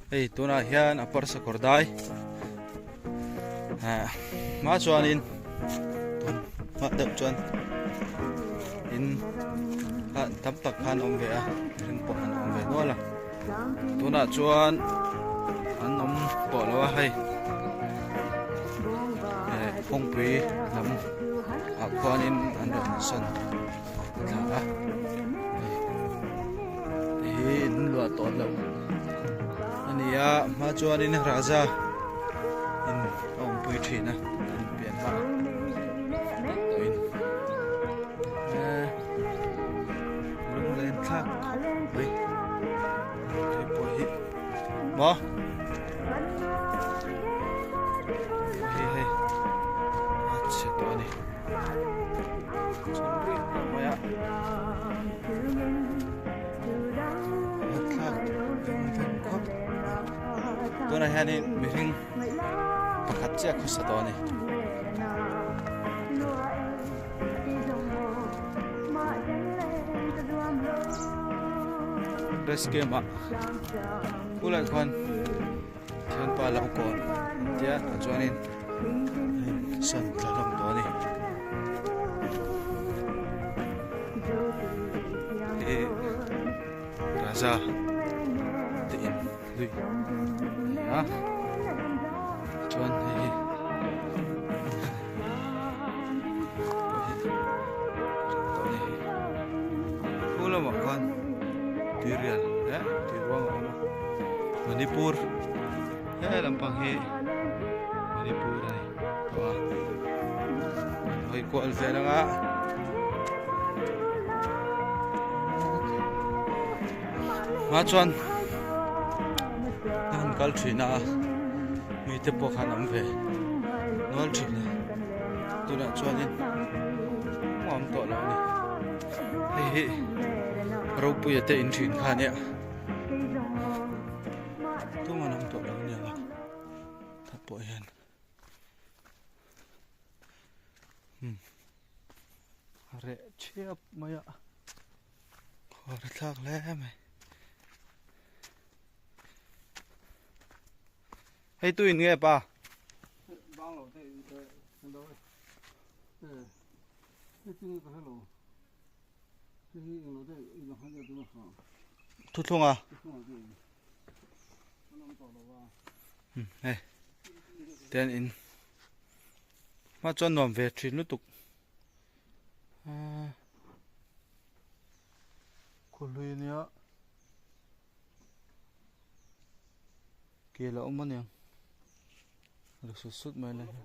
Hei tunah hian a parsa kawr dai ah hma chuanin tun hma deuh chuan in ah tam tak khan a awm ve a mihring pawh an awm ve nual a tunah chuan an awm tawh lo a hei eh kawngpui lam ah khuanin an rawn sawn thla a hei hei hi in luah tawh loh a ni a hma chuanin raja in a awmpui thin a an pian hma daih tawhin eh lunglen thlak khawp mai hei pawh hi maw hei hei a chhe tawh a ni. Tunah hianin mihring pakhat chiah khawsa tawh a ni. Rest camp ah khulai khuan thianpa lo kawn an tia tah chuanin san tla hlawm tawh a ni. Hei Raja te in hlui a ni a chuan hei hi tawh a ni khu lamah khuan tuirial eh tui ruang a awm a Manipur he lampang hi Manipur a ni tawh a an hawi kual vel anga hma chuan an kal thin a mite pawh khan an awm ve nual thin a tunah chuanin a awm tawh lo a ni hei hi ropuia te in thin kha ania tumah an awm tawh lo ania tah pawh hian umm a reh thiap mai a khuar a thlak hle mai hei tu in nge pa Thuthlung a hei ten in hma chuan nuam ve thin lutuk khawhlui ania kel a awm aniang ri sut sut mai lai hi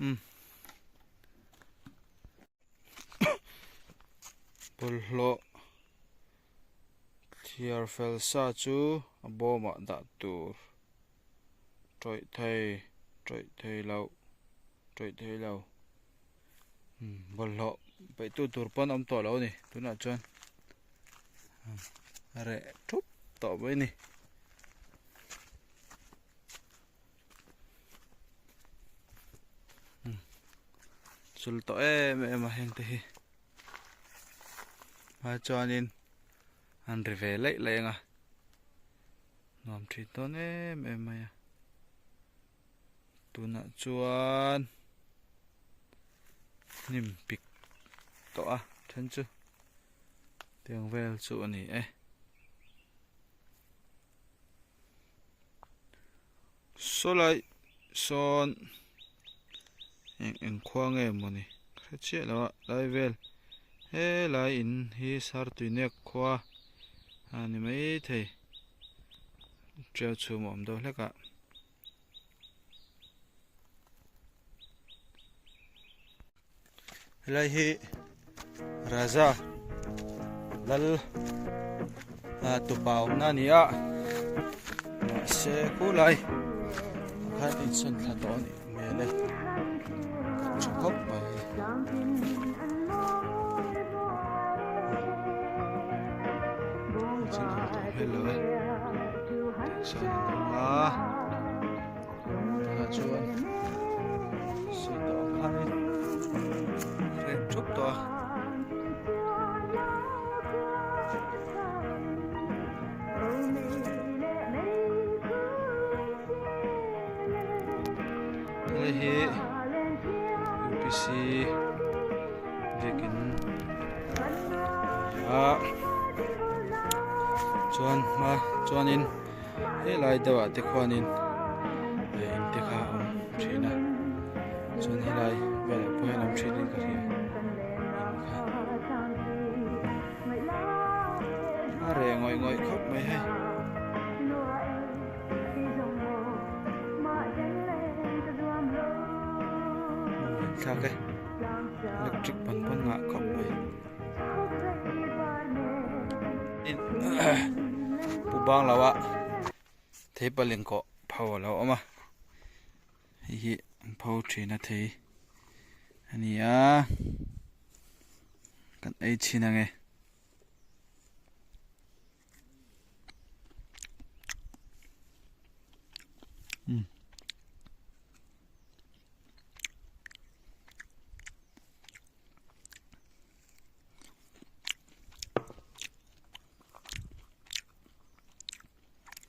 umm bawlhhlawh thliar fel sa chu a bawmah dah tur tawih thei tawih thei loh tawih thei lo umm bawlhhlawh peih tu tur pawn a awm tawh lo a ni tunah chuan a reh thup tawh mai a ni. Chul tawh em em a heng te hi ah chuanin an ri ve laih laih ang a nuam thin dawn em em mai a tunah chuan hnim pik tawh a then chu tiang vel chu a ni e. Sawlai sawn eng eng khua nge mawni ka hre chiah lo a lai vel helai in hi sartuinek khua a ni maithei tiau chhum a awm deuh hlek a. Helai hi Raja lal tupa awmna a ni a mahse khulai ah khan insawn thla tawh a nih hmel e ka tha khawp mai. Insawn thla tawh hmel lo e sawn an awm a. Tunah chuan sawi tawh ang khanin reh thup tawh a. Hei hi UPC biakin a ni a chuan hma chuanin helai deuh ah te khuanin eh in te kha a awm thin a chuan helai velah pawh hian awm thin in ka hria in kha a reh ngawih ngawih khawp mai hei. Thlak e electric ban pawn ngah khawp mai pu bang lo a thei palin kawh pho a lo awm a hei hi an pho thin a thei a ni a kan ei chhin ang e.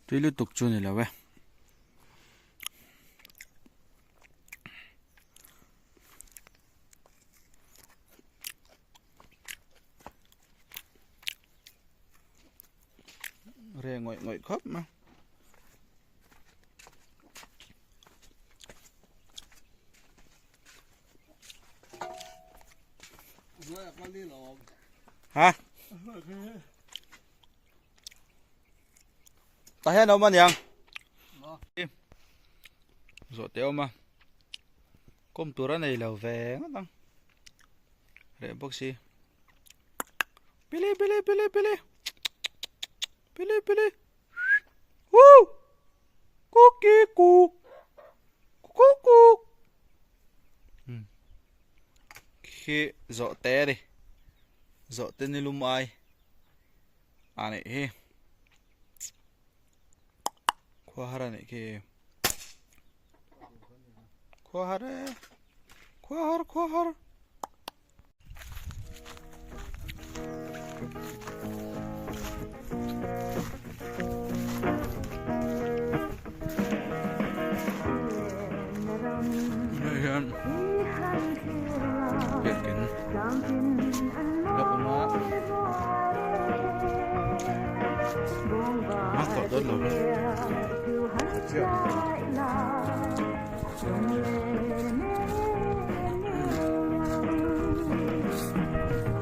Tui lutuk chu ni lo e. Reh ngawih ngawih khawp mai. Ha? Tah hian a awm aniang. Zawh te a awm a. Kawm tur a nei lo ve ngawt ang. Reh bawk si. Pili pili pili pili. Pili pili. Woo! Kuki ku. Kuk kuk. Hmm. Khi zawh te ni. Zawh te ni lum ai. A nih hi. Khua har a nih khi. Khua har e. Khua har khua har. Hei hian biakin a awm a a tawh dawn lo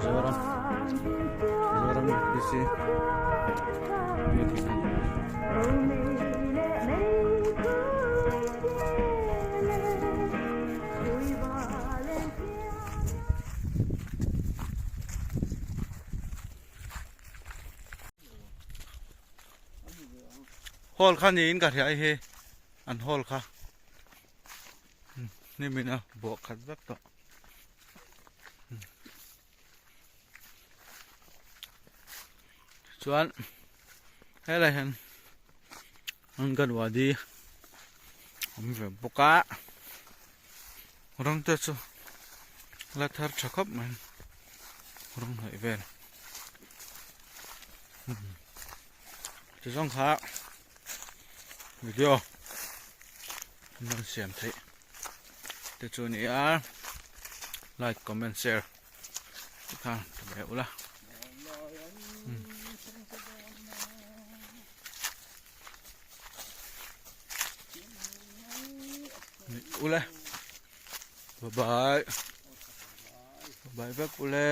Zoram Zoram UPC biakin a ni Hall kha niin ka hria hi an hall kha hnim in a buah khat vek tawh. Chuan helai hian anganwadi awm ve bawk a rawng te chu la thar tha khawp mai rawng hnawih vel ti zawng kha video an rawn siam theih te chu a ni a like comment share. Tikhan ta ve ula. Ule. Bye bye. Bye bye vek ule.